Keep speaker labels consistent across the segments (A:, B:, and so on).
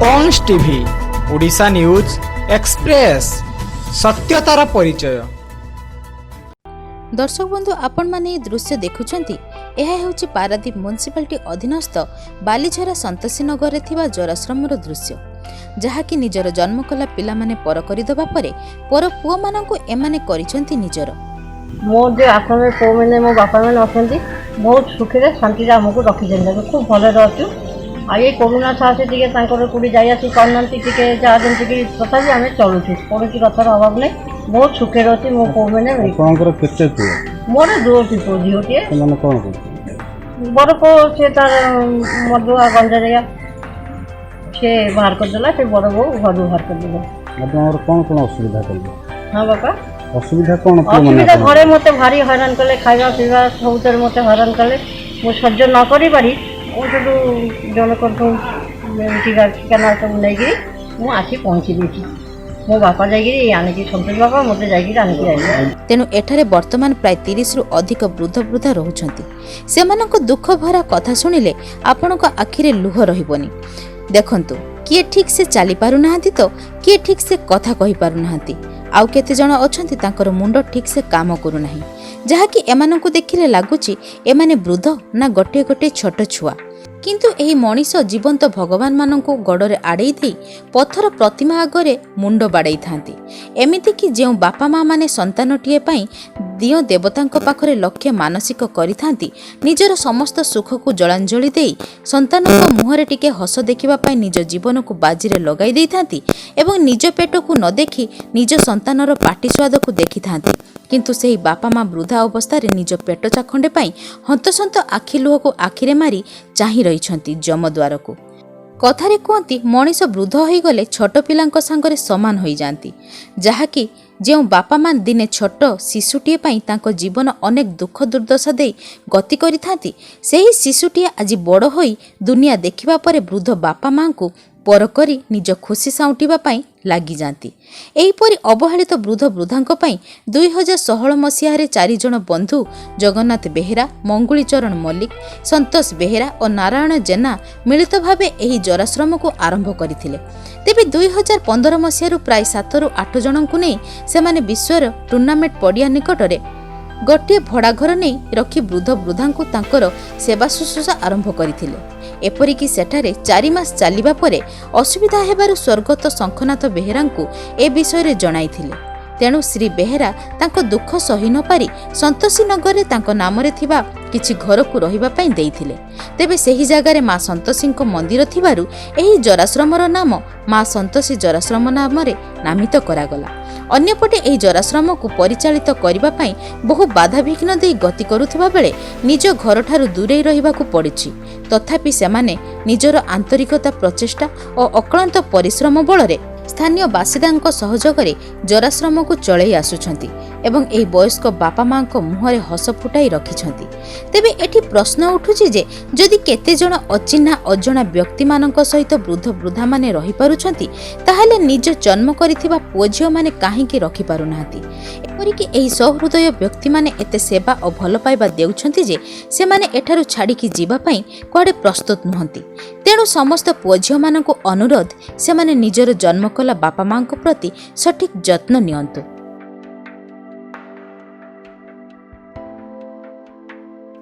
A: Kansa TV, Odisha news express, ସତ୍ୟତାର ପରିଚୟ।
B: ଦର୍ଶକ ବନ୍ଧୁ, ଆପଣମାନେ ଏହି ଦୃଶ୍ୟ ଦେଖୁଛନ୍ତି। ଏହା ହେଉଛି ପାରାଦୀପ ମ୍ୟୁନିସିପାଲିଟି ଅଧୀନସ୍ଥ ବାଲିଝରା ସନ୍ତୋଷୀ ନଗରରେ ଥିବା ଜରାଶ୍ରମର ଦୃଶ୍ୟ, ଯାହାକି ନିଜର ଜନ୍ମ କଲା ପିଲାମାନେ ପର କରିଦେବା ପରେ ପର ପୁଅମାନଙ୍କୁ ଏମାନେ କରିଛନ୍ତି ନିଜର।
C: ମୋର ଯେଉଁ ଆଶ୍ରମରେ ପୁଅମାନେ, ମୋ ବାପାମାନେ ଅଛନ୍ତି, ବହୁତ ସୁଖରେ ଶାନ୍ତିରେ ଆମକୁ ରଖିଛନ୍ତି। ଆମେ ଖୁବ୍ ଭଲରେ ଅଛୁ। ଆଉ ଏଇ କରୋନା ସାହସେ ଟିକେ ତାଙ୍କର କୋଉଠି ଯାଇ ଆସି ପାରୁନାହାନ୍ତି, ଟିକେ ଯାହା ଯେମିତିକି, ତଥାପି ଆମେ ଚଳୁଛୁ। କୌଣସି କଥାର ଅଭାବ ନାହିଁ। ବହୁତ ସୁଖରେ ଅଛି ମୋ ପୁଅମାନେ।
D: ଆପଣଙ୍କର କେତେ ପୁଅ?
C: ମୋର ଦୁଇଟି ପୁଅ, ଝିଅଟିଏ।
D: ସେମାନେ କ'ଣ କରୁଛନ୍ତି?
C: ବଡ଼ ପୁଅ ସେ ତାର ମଦୁଆ ଗଞ୍ଜାରିଆ, ସେ ବାହାର କରିଦେଲା। ସେ ବଡ଼ ବୋଉ ଘରୁ ବାହାର କରିଦେଲା।
D: ଆପଣଙ୍କର କ'ଣ କ'ଣ ଅସୁବିଧା କଲେ?
C: ହଁ ବାପା।
D: ଅସୁବିଧା କ'ଣ ପୁଅମାନେ?
C: ଅସୁବିଧା
D: ଆପଣଙ୍କର?
C: ଘରେ ମୋତେ ଭାରି ହଇରାଣ କଲେ। ଖାଇବା ପିଇବା ସବୁଥିରେ ମୋତେ ହଇରାଣ କଲେ। ମୁଁ ସହ୍ୟ ନ କରିପାରି ମୁଁ ସେଠୁ ଜଣଙ୍କଠୁ ଠିକଣା ସବୁ ନେଇକିରି ମୁଁ ଆସି ପହଞ୍ଚି ଦେଇଛି। ମୋ ବାପା ଯାଇକିରି ଆଣିକି, ସନ୍ତୋଷ ବାପା ମୋତେ ଯାଇକିରି ଆଣିକି ଆଇଲେ।
B: ତେଣୁ ଏଠାରେ ବର୍ତ୍ତମାନ ପ୍ରାୟ 30ରୁ ଅଧିକ ବୃଦ୍ଧ ବୃଦ୍ଧା ରହୁଛନ୍ତି। ସେମାନଙ୍କ ଦୁଃଖ ଭରା କଥା ଶୁଣିଲେ ଆପଣଙ୍କ ଆଖିରେ ଲୁହ ରହିବନି। ଦେଖନ୍ତୁ, କିଏ ଠିକ୍ ସେ ଚାଲିପାରୁନାହାନ୍ତି ତ କିଏ ଠିକ୍ ସେ କଥା କହିପାରୁନାହାନ୍ତି, ଆଉ କେତେଜଣ ଅଛନ୍ତି ତାଙ୍କର ମୁଣ୍ଡ ଠିକ୍ ସେ କାମ କରୁନାହିଁ, ଯାହାକି ଏମାନଙ୍କୁ ଦେଖିଲେ ଲାଗୁଛି ଏମାନେ ବୃଦ୍ଧ ନା ଗୋଟିଏ ଗୋଟିଏ ଛୋଟ ଛୁଆ। କିନ୍ତୁ ଏହି ମଣିଷ ଜୀବନ୍ତ ଭଗବାନମାନଙ୍କୁ ଗୋଡ଼ରେ ଆଡ଼େଇ ଦେଇ ପଥର ପ୍ରତିମା ଆଗରେ ମୁଣ୍ଡ ବାଡ଼େଇଥାନ୍ତି। ଏମିତିକି ଯେଉଁ ବାପା ମା ମାନେ ସନ୍ତାନଟିଏ ପାଇଁ ଦିଅଁ ଦେବତାଙ୍କ ପାଖରେ ଲକ୍ଷ୍ୟ ମାନସିକ କରିଥାନ୍ତି, ନିଜର ସମସ୍ତ ସୁଖକୁ ଜଳାଞ୍ଜଳି ଦେଇ ସନ୍ତାନଙ୍କ ମୁହଁରେ ଟିକେ ହସ ଦେଖିବା ପାଇଁ ନିଜ ଜୀବନକୁ ବାଜିରେ ଲଗାଇ ଦେଇଥାନ୍ତି ଏବଂ ନିଜ ପେଟକୁ ନ ଦେଖି ନିଜ ସନ୍ତାନର ପାଟି ସ୍ୱାଦକୁ ଦେଖିଥାନ୍ତି, କିନ୍ତୁ ସେହି ବାପା ମା ବୃଦ୍ଧା ଅବସ୍ଥାରେ ନିଜ ପେଟ ଚାଖଣ୍ଡେ ପାଇଁ ହନ୍ତସନ୍ତ ଆଖି ଲୁହକୁ ଆଖିରେ ମାରି ଚାହିଁ ରହିଛନ୍ତି ଯମଦ୍ୱାରକୁ। କଥାରେ କୁହନ୍ତି, ମଣିଷ ବୃଦ୍ଧ ହୋଇଗଲେ ଛୋଟ ପିଲାଙ୍କ ସାଙ୍ଗରେ ସମାନ ହୋଇଯାଆନ୍ତି। ଯାହାକି ଯେଉଁ ବାପା ମା ଦିନେ ଛୋଟ ଶିଶୁଟିଏ ପାଇଁ ତାଙ୍କ ଜୀବନ ଅନେକ ଦୁଃଖ ଦୁର୍ଦ୍ଦଶା ଦେଇ ଗତି କରିଥାନ୍ତି, ସେହି ଶିଶୁଟିଏ ଆଜି ବଡ଼ ହୋଇ ଦୁନିଆ ଦେଖିବା ପରେ ବୃଦ୍ଧ ବାପା ମାଙ୍କୁ ପର କରି ନିଜ ଖୁସି ସାଉଁଟିବା ପାଇଁ ଲାଗିଯାଆନ୍ତି। ଏହିପରି ଅବହେଳିତ ବୃଦ୍ଧ ବୃଦ୍ଧାଙ୍କ ପାଇଁ 2016 ମସିହାରେ ଚାରିଜଣ ବନ୍ଧୁ ଜଗନ୍ନାଥ ବେହେରା, ମଙ୍ଗୁଳି ଚରଣ ମଲ୍ଲିକ, ସନ୍ତୋଷ ବେହେରା ଓ ନାରାୟଣ ଜେନା ମିଳିତ ଭାବେ ଏହି ଜରାଶ୍ରମକୁ ଆରମ୍ଭ କରିଥିଲେ। ତେବେ 2015 ମସିହାରୁ ପ୍ରାୟ 7ରୁ 8 ଜଣଙ୍କୁ ନେଇ ସେମାନେ ବିଶ୍ୱର ଟୁର୍ଣ୍ଣାମେଣ୍ଟ ପଡ଼ିଆ ନିକଟରେ ଗୋଟିଏ ଭଡ଼ାଘର ନେଇ ରଖି ବୃଦ୍ଧ ବୃଦ୍ଧାଙ୍କୁ ତାଙ୍କର ସେବା ଶୁଶ୍ରୂଷା ଆରମ୍ଭ କରିଥିଲେ। ଏପରିକି ସେଠାରେ 4 ମାସ ଚାଲିବା ପରେ ଅସୁବିଧା ହେବାରୁ ସ୍ୱର୍ଗତ ଶଙ୍ଖନାଥ ବେହେରାଙ୍କୁ ଏ ବିଷୟରେ ଜଣାଇଥିଲେ। ତେଣୁ ଶ୍ରୀ ବେହେରା ତାଙ୍କ ଦୁଃଖ ସହି ନପାରି ସନ୍ତୋଷୀ ନଗରରେ ତାଙ୍କ ନାମରେ ଥିବା କିଛି ଘରକୁ ରହିବା ପାଇଁ ଦେଇଥିଲେ। ତେବେ ସେହି ଜାଗାରେ ମା ସନ୍ତୋଷୀଙ୍କ ମନ୍ଦିର ଥିବାରୁ ଏହି ଜରାଶ୍ରମର ନାମ ମା ସନ୍ତୋଷୀ ଜରାଶ୍ରମ ନାମରେ ନାମିତ କରାଗଲା। ଅନ୍ୟପଟେ ଏହି ଜରାଶ୍ରମକୁ ପରିଚାଳିତ କରିବା ପାଇଁ ବହୁ ବାଧାବିଘ୍ନ ଦେଇ ଗତି କରୁଥିବା ବେଳେ ନିଜ ଘରଠାରୁ ଦୂରେଇ ରହିବାକୁ ପଡ଼ିଛି। ତଥାପି ସେମାନେ ନିଜର ଆନ୍ତରିକତା, ପ୍ରଚେଷ୍ଟା ଓ ଅକ୍ଳାନ୍ତ ପରିଶ୍ରମ ବଳରେ ସ୍ଥାନୀୟ ବାସିନ୍ଦାଙ୍କ ସହଯୋଗରେ ଜରାଶ୍ରମକୁ ଚଳେଇ ଆସୁଛନ୍ତି ଏବଂ ଏହି ବୟସ୍କ ବାପା ମାଙ୍କ ମୁହଁରେ ହସ ଫୁଟାଇ ରଖିଛନ୍ତି। ତେବେ ଏଠି ପ୍ରଶ୍ନ ଉଠୁଛି ଯେ ଯଦି କେତେଜଣ ଅଚିହ୍ନା ଅଜଣା ବ୍ୟକ୍ତିମାନଙ୍କ ସହିତ ବୃଦ୍ଧ ବୃଦ୍ଧାମାନେ ରହିପାରୁଛନ୍ତି, ତାହେଲେ ନିଜ ଜନ୍ମ କରିଥିବା ପୁଅ ଝିଅମାନେ କାହିଁକି ରଖିପାରୁନାହାନ୍ତି? ଏପରିକି ଏହି ସହୃଦୟ ବ୍ୟକ୍ତିମାନେ ଏତେ ସେବା ଓ ଭଲ ପାଇବା ଦେଉଛନ୍ତି ଯେ ସେମାନେ ଏଠାରୁ ଛାଡ଼ିକି ଯିବା ପାଇଁ କୁଆଡ଼େ ପ୍ରସ୍ତୁତ ନୁହନ୍ତି। ତେଣୁ ସମସ୍ତ ପୁଅ ଝିଅମାନଙ୍କୁ ଅନୁରୋଧ, ସେମାନେ ନିଜର ଜନ୍ମ କଲା ବାପା ମାଙ୍କ ପ୍ରତି ସଠିକ୍ ଯତ୍ନ ନିଅନ୍ତୁ।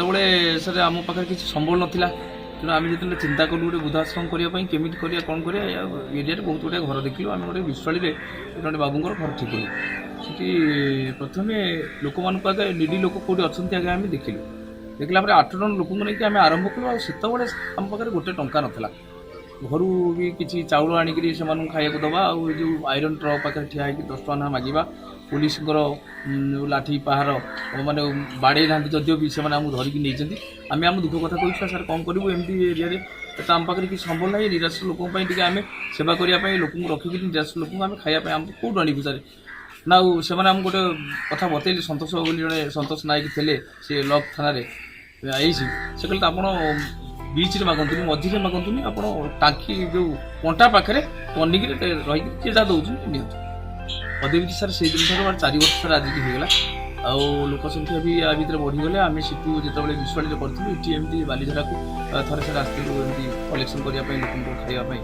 E: ସେତେବେଳେ ସାର୍, ଆମ ପାଖରେ କିଛି ସମ୍ବଳ ନଥିଲା। ତେଣୁ ଆମେ ଯେତେବେଳେ ଚିନ୍ତା କଲୁ ଗୋଟେ ବୃଦ୍ଧାଶ୍ରମ କରିବା ପାଇଁ, କେମିତି କରିବା, କ'ଣ କରିବା, ଏରିଆରେ ବହୁତ ଗୁଡ଼ିଏ ଘର ଦେଖିଲୁ। ଆମେ ଗୋଟେ ବିଶ୍ୱାଳୀରେ ଗୋଟେ ବାବୁଙ୍କର ଘର ଠିକ୍ କଲୁ। ସେଠି ପ୍ରଥମେ ଲୋକମାନଙ୍କୁ ଆଗେ ନିଡି ଲୋକ କେଉଁଠି ଅଛନ୍ତି ଆଗେ ଆମେ ଦେଖିଲୁ। ଦେଖିଲା ପରେ 8 ଜଣ ଲୋକଙ୍କୁ ନେଇକି ଆମେ ଆରମ୍ଭ କଲୁ। ଆଉ ସେତେବେଳେ ଆମ ପାଖରେ ଗୋଟେ ଟଙ୍କା ନଥିଲା। ଘରୁ ବି କିଛି ଚାଉଳ ଆଣିକିରି ସେମାନଙ୍କୁ ଖାଇବାକୁ ଦେବା, ଆଉ ଏ ଯେଉଁ ଆଇରନ୍ ଟ୍ରକ୍ ପାଖରେ ଠିଆ ହେଇକି 10 ଟଙ୍କା ଲେଖା ମାଗିବା, ପୋଲିସଙ୍କର ଲାଠି ପାହାର, ମାନେ ବାଡ଼େଇ ନାହାନ୍ତି ଯଦିଓ ବି ସେମାନେ ଆମକୁ ଧରିକି ନେଇଛନ୍ତି। ଆମେ ଆମ ଦୁଃଖ କଥା କହିଛୁ, ସାର୍, କ'ଣ କରିବୁ, ଏମିତି ଏରିଆରେ ତ ଆମ ପାଖରେ କିଛି ସମ୍ବଳ ନାହିଁ। ନିରାଶ୍ରୟ ଲୋକଙ୍କ ପାଇଁ ଟିକେ ଆମେ ସେବା କରିବା ପାଇଁ ଲୋକଙ୍କୁ ରଖିକିରି ନିରାଶ୍ରୟ ଲୋକଙ୍କୁ ଆମେ ଖାଇବା ପାଇଁ ଆମକୁ କେଉଁଠୁ ଆଣିବୁ ସାର୍? ନା, ଆଉ ସେମାନେ ଆମକୁ ଗୋଟେ କଥା ବତେଇଲେ। ସନ୍ତୋଷ ବୋଲି ଜଣେ ସନ୍ତୋଷ ନାୟକ ଥିଲେ, ସେ ଲକ୍ ଥାନାରେ ଆଇସି। ସେ କହିଲେ ତ ଆପଣ ବିଚ୍ରେ ମାଗନ୍ତୁନି, ମଝିରେ ମାଗନ୍ତୁନି, ଆପଣ ଟାଙ୍କି ଯେଉଁ କଣ୍ଟା ପାଖରେ ପନିକିରେ ରହିକି ଯିଏ ଯାହା ଦେଉଛନ୍ତି ନିଅନ୍ତୁ। ପଦବୀ ସାର୍, ସେଇ ଦିନଠାରୁ ଆଉ 4 ବର୍ଷ ସାର୍ ଆଜିକି ହେଇଗଲା। ଆଉ ଲୋକ ସଂଖ୍ୟା ବି ୟା ଭିତରେ ବଢ଼ିଗଲେ। ଆମେ ସେଠୁ ଯେତେବେଳେ ବିଶ୍ୱାଳୀରେ କରିଥିଲୁ, ଏଠି ଏମିତି ବାଲିଝରାକୁ ଥରେ ସାର୍ ଆସିଥିଲୁ ଏମିତି କଲେକ୍ସନ୍ କରିବା ପାଇଁ, ଲୋକଙ୍କୁ ଖାଇବା ପାଇଁ।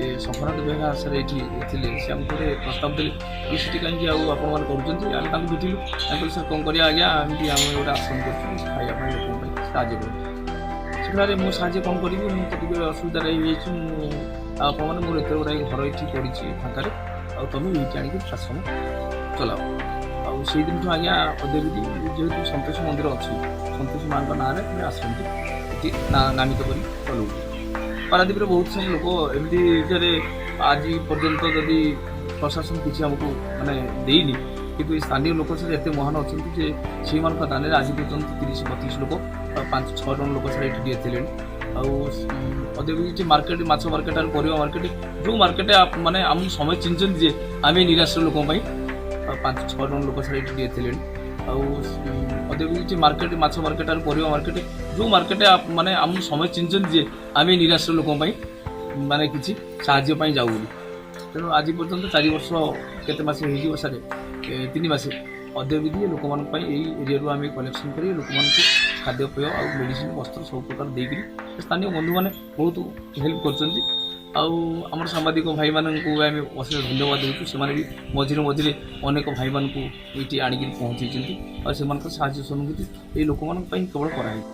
E: ଏ ଶଙ୍ଖନାଥ ବେହେରା ସାର୍ ଏଇଠି ଥିଲେ, ସେ ଆମକୁ ଗୋଟେ ପ୍ରସ୍ତାବ ଦେଲେ କି ସେଠି କାହିଁକି ଆଉ ଆପଣମାନେ କରୁଛନ୍ତି। ଆମେ ତାଙ୍କୁ ଭେଟିଲୁ। ଆମେ କହିଲୁ, ସାର୍, କ'ଣ କରିବା ଆଜ୍ଞା, ଏମିତି ଆମେ ଗୋଟେ ଆଶ୍ରମ କରୁଛୁ, ଖାଇବା ପାଇଁ ଲୋକଙ୍କ ପାଇଁ ସାହାଯ୍ୟ କରୁଛୁ। ସେଠାରେ ମୁଁ ସାହାଯ୍ୟ କ'ଣ କରିବି? ମୁଁ ତ ଟିକେ ଅସୁବିଧାରେ ହେଇଯାଇଛି। ମୁଁ ଆଉ ଆପଣମାନେ, ମୋର ଏତେ ଗୁଡ଼ାଏ ଘର ଏଇଠି ପଡ଼ିଛି ଫାଙ୍କାରେ, ଆଉ ତୁମେ ଏଇଠି ଆଣିକି ଆଶ୍ରମ ଚଲାଅ। ଆଉ ସେଇ ଦିନଠୁ ଆଜ୍ଞା ଅଦ୍ୟାବଧି ଯେହେତୁ ସନ୍ତୋଷୀ ମନ୍ଦିର ଅଛି, ସନ୍ତୋଷୀ ମାଙ୍କ ନାଁରେ ଆମେ ଆଶ୍ରମଟି ଏଠି ନାମିତ କରି ଚଲାଉଛୁ। ପାରାଦ୍ୱୀପରେ ବହୁତ ସବୁ ଲୋକ ଏମିତି ଯେ ଆଜି ପର୍ଯ୍ୟନ୍ତ ଯଦି ପ୍ରଶାସନ କିଛି ଆମକୁ ମାନେ ଦେଇନି, କିନ୍ତୁ ଏ ସ୍ଥାନୀୟ ଲୋକ ସାର୍ ଏତେ ମହାନ ଅଛନ୍ତି ଯେ ସେଇମାନଙ୍କ ଦାନରେ ଆଜି ପର୍ଯ୍ୟନ୍ତ 30-32 ଲୋକ, 5-6 ଜଣ ଲୋକ ସାର୍ ଏଠି ଡେଥ୍ ହେଲେଣି। ଆଉ ଅଦ୍ୟାବଧି ଯେ ମାର୍କେଟ, ମାଛ ମାର୍କେଟ ଆଉ ପରିବା ମାର୍କେଟ, ଯେଉଁ ମାର୍କେଟ ମାନେ ଆମକୁ ସମସ୍ତେ ଚିହ୍ନିଛନ୍ତି ଯେ ଆମେ ନିରାଶ୍ରୟ ଲୋକଙ୍କ ପାଇଁ, 5-6 ଜଣ ଲୋକ ସାର୍ ଏଠି ଡେଥ୍ ହେଲେଣି। ଆଉ ଅଦ୍ୟାବଧି ଯେ ମାର୍କେଟ, ମାଛ ମାର୍କେଟ ଆଉ ପରିବା ମାର୍କେଟ, ଯେଉଁ ମାର୍କେଟ ମାନେ ଆମକୁ ସମସ୍ତେ ଚିହ୍ନିଛନ୍ତି ଯେ ଆମେ ନିରାଶ୍ରୟ ଲୋକଙ୍କ ପାଇଁ ମାନେ କିଛି ସାହାଯ୍ୟ ପାଇଁ ଯାଉ ବୋଲି। ତେଣୁ ଆଜି ପର୍ଯ୍ୟନ୍ତ 4 ବର୍ଷ କେତେ ମାସ ହେଇଯିବ ସାର୍, 3 ମାସ, ଅଦ୍ୟାବଧି ଲୋକମାନଙ୍କ ପାଇଁ ଏଇ ଏରିଆରୁ ଆମେ କଲେକ୍ସନ୍ କରି ଲୋକମାନଙ୍କୁ ଖାଦ୍ୟପେୟ ଆଉ ମେଡ଼ିସିନ, ବସ୍ତ୍ର ସବୁ ପ୍ରକାର ଦେଇକରି ସ୍ଥାନୀୟ ବନ୍ଧୁମାନେ ବହୁତ ହେଲ୍ପ କରୁଛନ୍ତି। ଆଉ ଆମର ସାମ୍ବାଦିକ ଭାଇମାନଙ୍କୁ ଆମେ ଅଶେଷ ଧନ୍ୟବାଦ ଦେଉଛୁ। ସେମାନେ ବି ମଝିରେ ମଝିରେ ଅନେକ ଭାଇମାନଙ୍କୁ ଏଇଠି ଆଣିକିରି ପହଞ୍ଚେଇଛନ୍ତି। ଆଉ ସେମାନଙ୍କର ସାହାଯ୍ୟ ସହାନୁଭୂତି ଏଇ ଲୋକମାନଙ୍କ ପାଇଁ କେବଳ କରାହେଇଛି।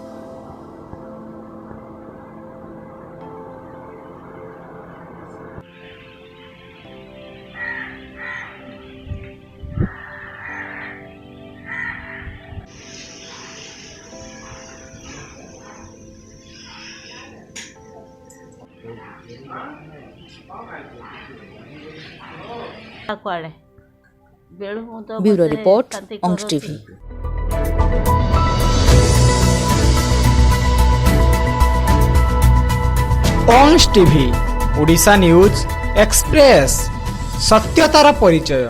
F: କୁଆଡ଼େ ବେଳୁ ମୁଁ ତ
B: ବ୍ୟୁରୋ
F: ମତେ
B: ରିପୋର୍ଟ,
F: ଶାନ୍ତି
B: ଅଂଶ
F: କରୁଛି।
B: ଟିଭି।
A: ଅଂଶ ଟିଭି, ଓଡ଼ିଶା ନ୍ୟୁଜ୍ ଏକ୍ସପ୍ରେସ୍, ସତ୍ୟତାର ପରିଚୟ।